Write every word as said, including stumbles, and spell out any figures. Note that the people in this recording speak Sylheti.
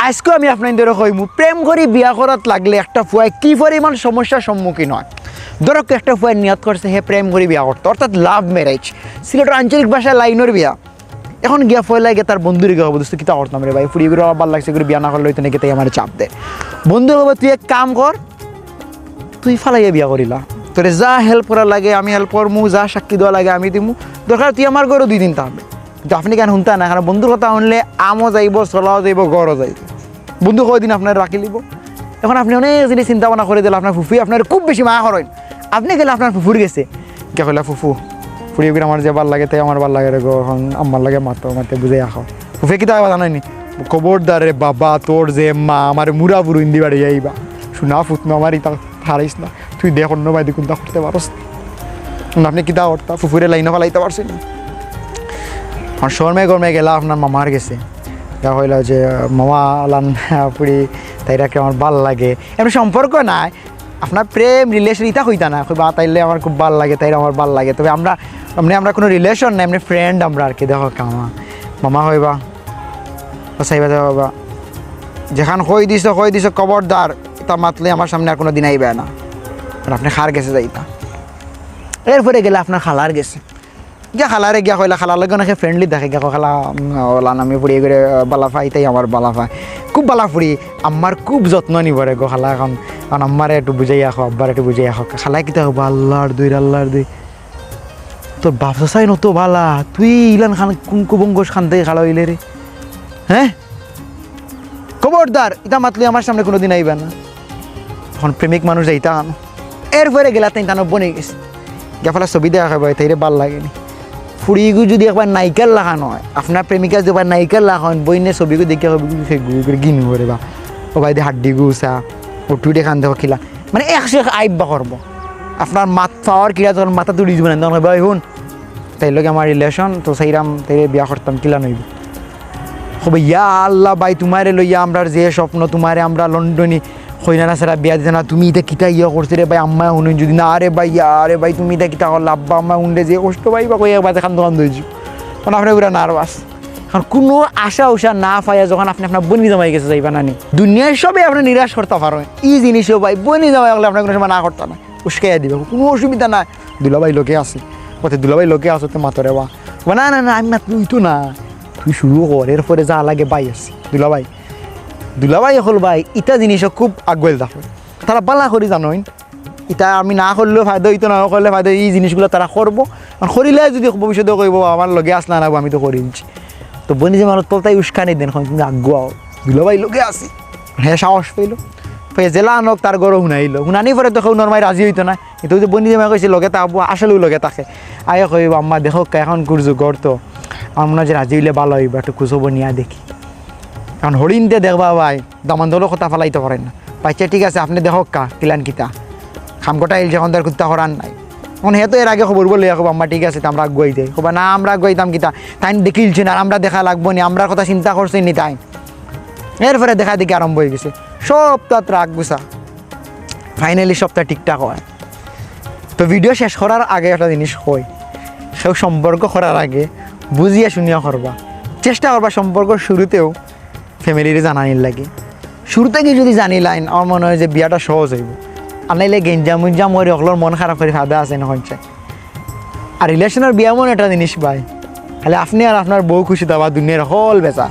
আইজকু আমি আপনাইনতরে কইমু, প্রেম করি বিয়া করাত লাগলে একটা ফুয়ায় কি পরিমাণ সমস্যার সম্মুখীন অয়। ধরউক্কা, একটা ফুয়ায় নিয়ত করছে হে প্রেম করি বিয়া করতো, অর্থাৎ লাভ ম্যারেজ, সিলেটর আঞ্চলিক ভাষায় লাইনর বিয়া। এখন গিয়া পয়লা গিয়া তার বন্ধুরে গিয়া কইবো, "দোস্ত, কিতা করতাম রে ভাই, ফুড়ি এগুরে আমার ভালা লাগছে, এগুরে বিয়া না করলে অইতো না, কিতা আমার চাপ দের।" বন্ধু কইবো, "তুই এক কাম কর, তুই ফালাইয়া বিয়া করিলা, তোরে যা হেল্প করা লাগে আমি হেল্প করমু, যা সাক্ষী দেওয়া লাগে আমি দিমু, দরকার তুই আমার ঘরো দুই দিন থাকবে।" কিন্তু আপনে কেন হুনতা না, কারণ বন্ধুর কথা হুনলে আমও যাইবো, চলাও যাইবো, ঘরও যাইবো। বন্ধু কয়দিন আপনারে রাখিলিবো। এখন আপনে অনেক জিনিস চিন্তা ভাবনা করি দিলা, আপনার ফুফুয়ে আপনারে খুব বেশি মায়া করইন। আপনে গেলা আপনার ফুফুর গেছে, গিয়া কইলা, "ফুফু, ফুড়ি এগুরে আমার যে ভালা লাগে, তাই আমার ভালা লাগে রে গো, এখন আম্মার লগে মাতো, মাতে বুঝাইয়া কও।" ফুফুয়ে কিতা কইবা জানইন নি? "খবরদার রে বাবা, তোর যে মা আমারে মুরা ফুরুইন দি বাড়ি আইবা। শুনা ফুত না আমার ইতা হারাইস না, তুই দেখ অন্য বায়দি কুনতা করতে পারস।" এখন আপনে কিতা করতা? ফুফুরে লাইনো ফালাইতা পারছইন নি? আর শরমে গরমে গেলা আপনার মামার গেছে, গিয়া কইলা যে, "মামা, অলান ফুড়ি, তাইরারে আমার ভালা লাগে।" এমনে সম্পর্ক নাই, আপনার প্রেম রিলেশন ইতা কইতা না, কইবা, "তাইরে আমার খুব ভালা লাগে, তাইরে আমার ভালা লাগে।" তবে আমরা এমনে, আমরা কুনু রিলেশন না, এমনে ফ্রেন্ড আমরা আর কি। দেখউক্কা, মামা কইবা, ও চাইবা, দেখো বাবা, যেখান কই দিছো, কই দিছো, খবরদার, ইতা মাতলে আমার সামনে আর কুনুদিন আইবা না। আর আপনে কার গেছে যাইতা? এরপরে গেলা আপনার খালার গেছে, গিয়া খালারে গিয়া কইলা, খালার লগে অনেকে ফ্রেন্ডলি থাকে, গিয়া কয়, "খালা, উম, অলান আমি ফুড়ি এগুরে ভালা পাই, তাই আমার ভালা পায়, খুব ভালা ফুড়ি, আম্মার খুব যত্ন নিবো রে গো খালা, এখন, এখন আম্মারে একটু বুঝাইয়া কও, আব্বারে একটু বুঝাইয়া কও।" খালায় কিতা কইবো, "আল্লার দুই, আল্লার দুই, তোর বাপ চাচাইন অত ভালা, তুই ইলান খান কুন কুবঙ্গস খান থাকি খালা অইলে রে, হ্যাঁ? খবরদার, ইতা মাতলে আমার সামনে কুনুদিন আইবা না।" এখন প্রেমিক মানুষ যাইতা আনো। এরপরে গেলা তাইন তানো বনে গেছে। গিয়া ফালা ছবি দেখা কইবা, "তাইরে ভালা লাগে নি।" ফুড়িগু যদি একবার নায়িকার লাখান অয়, আপনার প্রেমিকা যদি একবার নায়িকার লাখান অয়, বইনে ছবিগু দেখিয়া কইবো, "সে গু করে গিনু করে বা, ও ভাই দে হাড্ডিগু উচা, ও টুইটে খান দেখো কিলা।" মানে একশো এক আইব্বা করবো। আপনার মাত পাওয়ার কিলা যখন মাথা তুলি দিবো না, তখন কইবা, "ওই হুন, তাইর লগে আমার রিলেশন, তো চাইরাম, তাইরে বিয়া করতাম, কিলা নইবো?" কইবো, "ইয়া আল্লাহ ভাই, তুমারে লইয়া আমরার যে স্বপ্ন, তুমারে আমরা লন্ডনি কইনা না ছাড়া বিয়া দিতা না, তুমি ইতা কিতা ইয়া করছো রে ভাই, আম্মায় হুনইন যদি না রে ভাই, ইয়া রে ভাই, তুমি ইতা কিতা করলা, আব্বা আম্মায় হুনলে যে কষ্ট পাইবা।" কইয়া বাদে কান্দো কান্দো অইযিবো। কারণ আপনে পুরা নার্ভাস। কারণ কুনু আশা উশা না পাইয়া যখন আপনে আপনার বইন জামাইর গেছে যাইবা না নি, দুনিয়ার সবে আপনে নিরাশ করতা পারইন, ই জিনিসও ভাই বইন জামাই অকলে আপনারে কুনু সময় না করতা না, উস্কাইয়া দিবা, কুনু অসুবিধা নাই, দুলাভাই লগে আছে, ওতে দুলাভাই লগে আছে, তে মাতো রে বা। বা, "না, না, না, আমি মাতলে অইতো না, তুই শুরু কর, এরপরে যা লাগে ভাই আছে, দুলাভাই।" দুলাভাই অকল ভাই, ইতা জিনিসও খুব আগুয়াইল থাকে। তারা ভালা করি জানইন, ইতা আমি না করলেও ফায়দা অইতো, না করলে ফায়দা, ই জিনিসগুলা তারা করবো। আর করিলে যদি ভবিষ্যতে কইবো, "আমার লগে আসলা না, আমি তো করি দিছি।" তো বইন জামাইর তলতাই উস্কানি দেইন, কইন, "তুমি আগুয়াও, দুলাভাই লগে আছি।" হে সাহস পাইলো, পেয়ে জেলা আনক তার ঘরো হুনাইলো, হুনানি পরে তো কেউ নরমাই রাজি অইতো না। কিন্তু ওই যে বইন জামাই কইছে লগে থাকবো, আসলেও লগে থাকে। আগে কইবো, "আম্মা দেখউক্কা, এখন কুরজু ঘর তো, আমার মনে হয় যে রাজি অইলে ভালা অইবো, একটু খুঁজখবর নিয়া দেখি।" কারণ হরিণতে দেখবা ভাই, দামান্দর লগে কথা ফালাইতা পারইন না। "আইচ্ছা ঠিক আছে, আপনে দেখউক্কা, কিলান কিতা, কাম কটা আইল যখন তার কুত্তা করার নাই।" এখন হে তো এর আগে খবর বলে, কইবো, "আম্মা ঠিক আছে, তে আমরা আগুয়াই যাই।" কইবা, "না, আমরা আগুয়াইতাম কিতা, তাইন দেখিলছইন, আর আমরা দেখা লাগবো নি, আমরার কথা চিন্তা করছইন নি তাইন?" এরপরে দেখা দেখি আরম্ভ অইগেছে, সবতাত রাগ গুছা। ফাইনালি সবতা ঠিকঠাক অয়। তো ভিডিও শেষ করার আগে একটা জিনিস কই, কেউ সম্পর্ক করার আগে বুঝিয়া শুনিয়া করবা, চেষ্টা করবা সম্পর্ক শুরুতেউ ফ্যামিলিরে জানানির লাগি। শুরু থাকি যদি জানিলাইন, আমার মনে হয় যে বিয়াটা সহজ অইবো। আর নাইলে গেঞ্জাম উঞ্জাম করি অকলর মন খারাপ করি ফায়দা আছে না কইছে। আর রিলেশনর বিয়া এমন একটা জিনিস ভাই, খালি আপনে আর আপনার বউ খুশি থাকবা, দুনিয়ার হকল বেজার।